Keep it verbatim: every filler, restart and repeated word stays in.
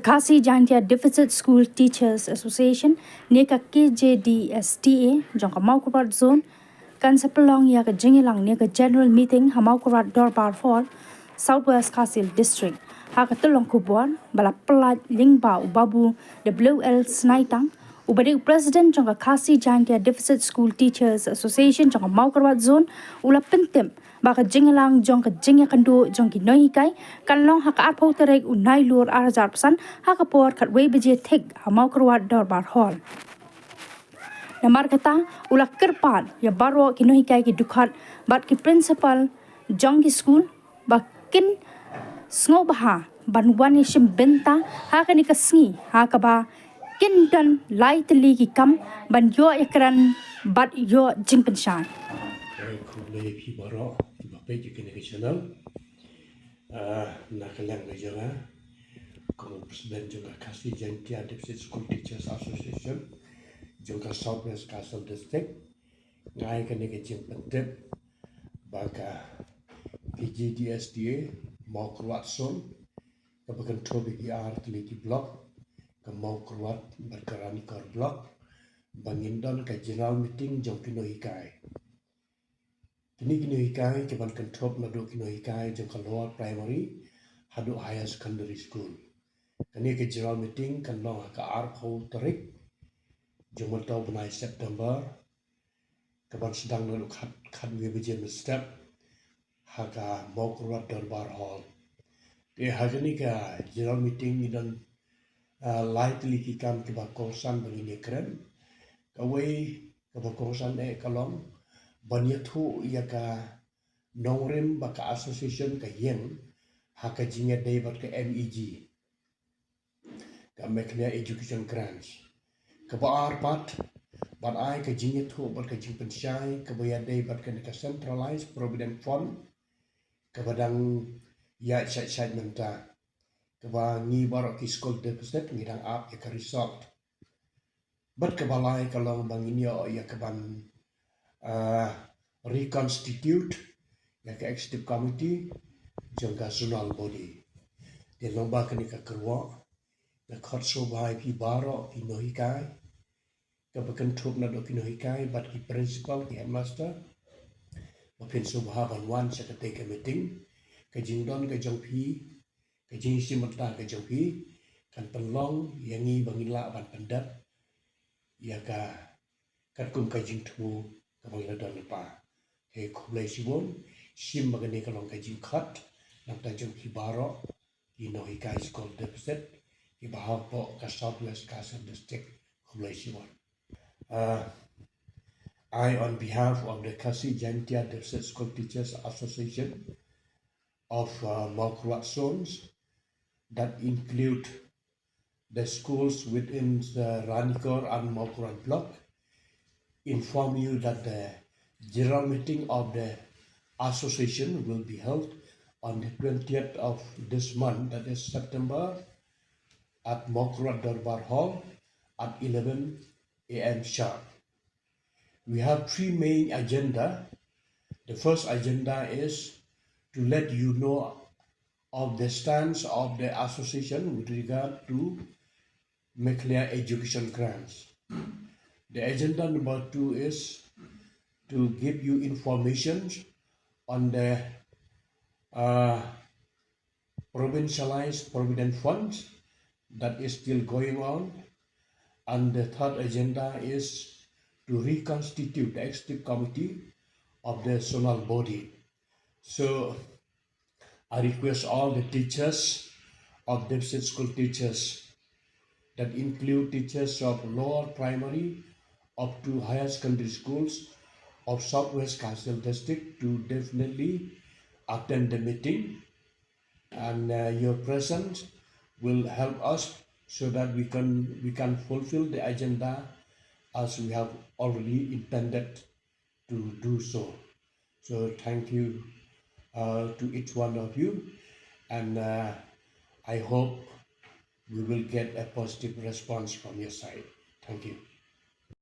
Khasi Jaintia Deficit School Teachers Association ne ka K J D S T A jong ka Mawkyrwat Zone kan sa pynlong ïa ka jingïalang ne ka general meeting ha Mawkyrwat Dorbar Hall, South West Khasi Hills District. Ha ka tyllong khubor ba la pyllait lyngba u Babu W L Snaitang, uba dei u president jong ka Khasi Jaintia Deficit School Teachers Association jong ka Mawkyrwat Zone, u la pyntip ba ka jingïalang jong ka jingïakynduh jong ki nonghikai kan long ha ka arphew tarik u Nailur ar hajar arphew san ha ka por khatwei baje thik ha Mawkyrwat Dorbar Hall. Namar kata u la kyrpad ïa baroh ki nonghikai, ki dkhot bad ki principal jong ki skul ba kin sngewbha ban wan ïashim bynta ha kane ka sngi ha kaba kin don lai tylli ki kam ban ïoh ïakren bad ïoh jingpynshai. Khublei ïa phi baroh kiba peit ïa kane ka channel. Ah, na ka liang ka jong nga kum u president jong ka Khasi Jaintia Deficit School Teachers Association jong ka South West Khasi Hills District, nga ai kane ka jingpyntip ba ka K J D S T A Mawkyrwat Zone, kaba kynthup ïa ki ar tylli ki block, ka Mawkyrwat bad ka Ranikor Block, ba ngin don ka general meeting jong ki nonghikai. Kine ki nonghikai ki ban kynthup naduh ki nonghikai jong ka lower primary haduh higher secondary school. Kane ka general meeting kan long ha ka arphew tarik jong mynta u bnai September, ka ban sdang naduh khat, khatwei baje mynstep ha ka Mawkyrwat Dorbar Hall. Te ha kane ka general meeting ngi don, ah, lai tylli ki kam kiba kongsan ba ngin ïakren. Kawei kaba kongsan eh ka long ban ïathuh ïa ka nongrim ba ka association ka ïeng ha ka jingïadei bad ka M E G, ka Meghalaya Education Grants. Kaba ar pat, ban ai ka jingïathuh bad ka jingpynshai kaba ïadei bad kane ka Centralized Provident Fund, kaba dang ïaid shait shait mynta, kaba ngi baroh ki school deficit ngi dang ap ïa ka result. Bad kaba lai ka long ba ngin ïoh ïa ka ban, ah, reconstitute ïa ka executive committee jong ka zonal body. Te long ba kane ka kyrwoh nga khot sngewbha ïa phi baroh ki nonghikai, kaba kynthup naduh ki nonghikai bad ki principal, ki headmaster, ba phin sngewbha ban wan sha katei ka meeting. Ka jingdon ka jong phi, ka jingïashim bynta ka jong phi kan pynlong ïa ngi ba ngin lah ban pyndep ïa ka katkum ka jingthmu kaba ngi la don lypa. Te khublei shibun, shim ba kane ka long ka jingkhot na bynta jong phi baroh ki nonghikai school deficit kiba hapoh ka South West Khasi Hills District. Khublei shibun. Uh, I, on behalf of the Khasi Jaintia Deficit School Teachers Association of, uh, Mawkyrwat Zones, that include the schools within the Ranikor and Mawkyrwat block, inform you that the general meeting of the association will be held on the twentieth of this month, that is September, at Mawkyrwat Dorbar Hall at eleven A M sharp. We have three main agenda. The first agenda is to let you know of the stance of the association with regard to Meghalaya education grants. The agenda number two is to give you information on the, uh, provincialized provident funds that is still going on. And the third agenda is to reconstitute the executive committee of the zonal body. So I request all the teachers of deficit school teachers, that include teachers of lower primary up to higher secondary schools of Southwest Khasi Hills District, to definitely attend the meeting. And, uh, your presence will help us so that we can, we can fulfill the agenda as we have already intended to do so. So thank you, uh, to each one of you, and, uh, I hope we will get a positive response from your side. Thank you.